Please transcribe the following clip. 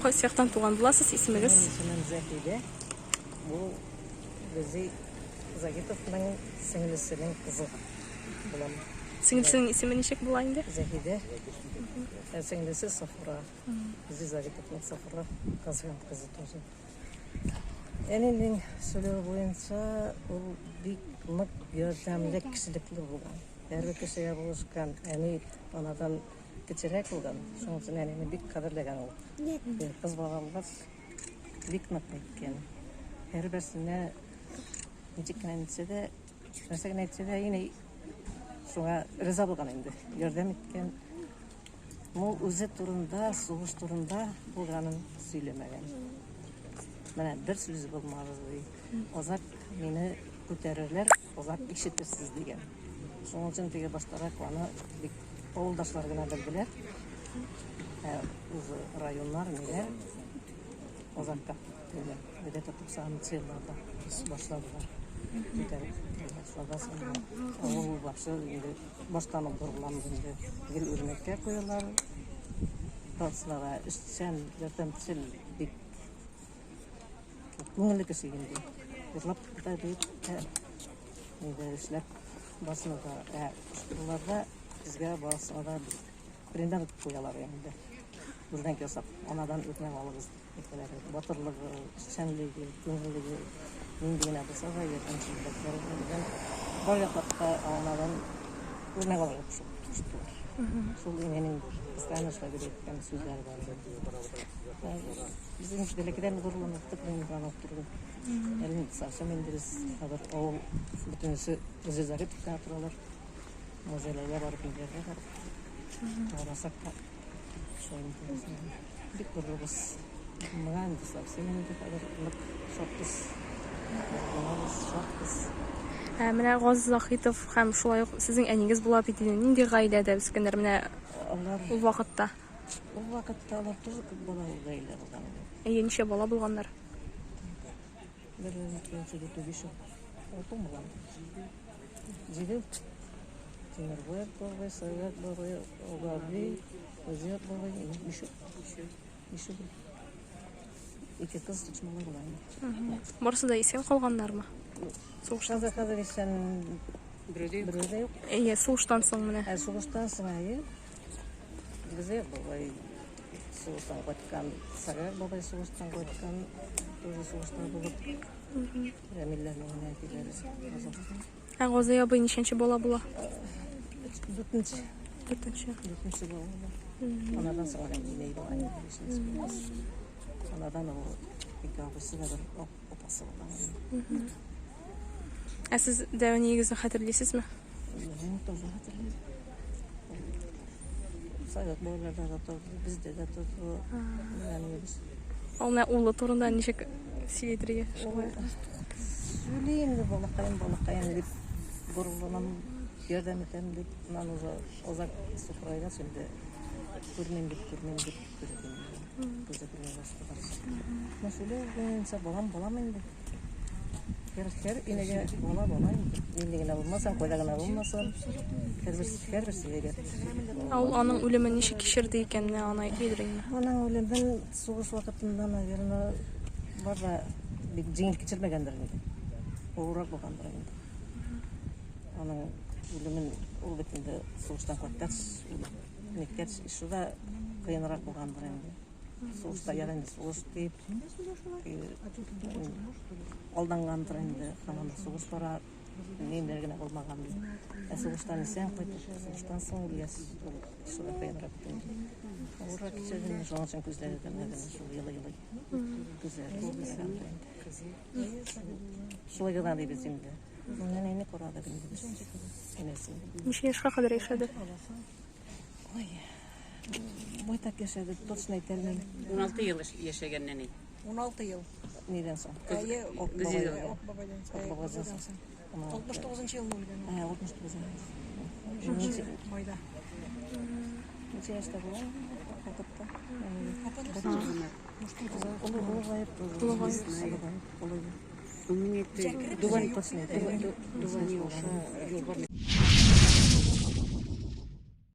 Кайсы яктан туган буласыз, исемегез? Минем исемем Зәһидә. Бу Гөзи Загитовның сеңлесенең кызы булам. Сеңлесенең исеме ничек була инде? Зәһидә. Ә сеңлесе Сафура. Гөзи Загитовның Сафура Казган кызы тоже. Әнинең сөйләве буенча, ул бик нык ярдәмле, кешелекле булган. Һәрбер кешегә булышкан. Әни анадан кечерәк булган, шуның өчен әнине бик кадерләгән ул. Кыз бала булгач, бик нык әйткән. Һәрберсенә ничек кенә әйтсә дә, нәрсә генә әйтсә дә, инәй шуңа риза булган инде, ярдәм иткән. Ул үзе турында, сугыш турында булганын сөйләмәгән. Менә бер сүз булмады ди. Азак мине күтәрерләр, азак ишетерсез дигән. Шуның өчен теге баштарак аны бик авылдашлар гына белделәр. Ә уже районнар, ниләр азакка киттеләр. Где-то 90 елларда башладылар. Күтәреп. Шунда соң авыл башы инде баштан ук боргыланды инде. Гел үрнәккә куялар. Барысына эшчән, ярдәмчел, бик күңелле кеше инде. Җырлап та бит, инде эшләп барысына да, ә школаларда безгә барысына да пример куялар инде. Үрнәк ясап, анадан үрнәк алыгыз дип әйтәләр. Батырлыгы, эшчәнлеге, күңеллеге нинди генә булса да, ярдәмчеллекләре белән бар яклап та анадан үрнәк алырга куштылар. Шул инәнең постоянно шулай дип әйткән сүзләре бар. Без инде бәләкәйдән горурланып инде аның турында. Әле совсем инде без хәзер авыл бөтенесе үзе Зариповка торалар. Музейларга барып, ниләргә барып. Барасак та шулай инде. Бик горурлыбыз. Моңа инде совсем инде хәзер нык шатбыз. Горурланабыз, шатбыз. Ә менә Газ Заһитов һәм шулай ук сезнең әниегез була бит инде. Нинди гаиләдә үскәннәр менә Алар ул вакытта? Ул вакытта алар тоже күп балалы гаилә булган. Әйе, ничә бала булганнар? Бер, ике, өч, дүрт, биш, алты булган. Җиде. Тимербек бабай, Совет бабай, Огаби, Вазият бабай, биш. Биш. Ике кыз, өч малай булган. Барысы да исән калганнармы? Сугыштан. Хәзер хәзер исән берәү дә юк. Әйе, сугыштан соң менә. Ә сугыштан соң әйе. Бездә бабай сугыштан кайткан, Сагар бабай сугыштан кайткан, тоже сугышта булып. Рәмилләрнең генә әтиләре. Ә Газый абый ничәнче бала була? Дүртенче. Дүртенче. Дүртенче бала була. Анадан соң аның инәй була, бишенче баласы. Анадан ул ике абыйсы да бер апасы була. Ә сез дәү әниегезне хәтерлисезме? Мин тоже хәтерлим. Совет бабайларда да торды, бездә дә торды. Әниебез. Ул менә улы турында ничек сөйлидер шулай? Сөйли инде, балакаем, балакаем дип горурланам, ярдәм итәм дип. Аннан уже озак сукырайгач инде күрмим дип, күрмим дип күрде инде. Күзе күрмәй башлагач. Ну, сөйли буенча балам, балам инде. Һәр, һәр инәгә бала, бала инде. Нинди генә булмасын, кайда гына булмасын, һәрберсе, һәрберсе әйбәт. Ә ул аның үлемен ничек кичерде икән, менә аны әйтмидер инде. Аның үлемен сугыш вакытында, наверное, бар да бик җиңел кичермәгәндер инде. Авыррак булгандыр инде. Аның үлемен ул бит инде сугыштан кайткач, ниткәч, шул да кыенрак булгандыр инде. Сугышта ягъни сугыш дип алдангандыр инде, һаман да сугыш бара, ниләр генә булмаган. Ә сугыштан исән кайтып, сугыштан соң үлгәч, ул шул да кыенрак инде. Авыррак кичерде инде, шуның өчен күзләре дә менә шул елый-елый күзләре инде. Шулай гына дибез инде. Нәнәйне карадык инде без. Әнәсен. Ничә яшькә кадәр яшәде? Ой, байтак яшәде, точно әйтә алмыйм. 16 ел яшәгән нәни. 16 ел. Нидән соң? Әйе, Ак Газиз бабай. Ак бабайдан соң. Ак бабайдан соң. 69 елны үлгән. Ә, 69. Нче майда. Ничә яшьтә була вакытта? Апа нәрсә? Олы олыгаеп, Олыгаеп. олыгаеп, олыгаеп. У меня Җәкереп Дуван Точно әйтә алмыйм. Дуван юл бар.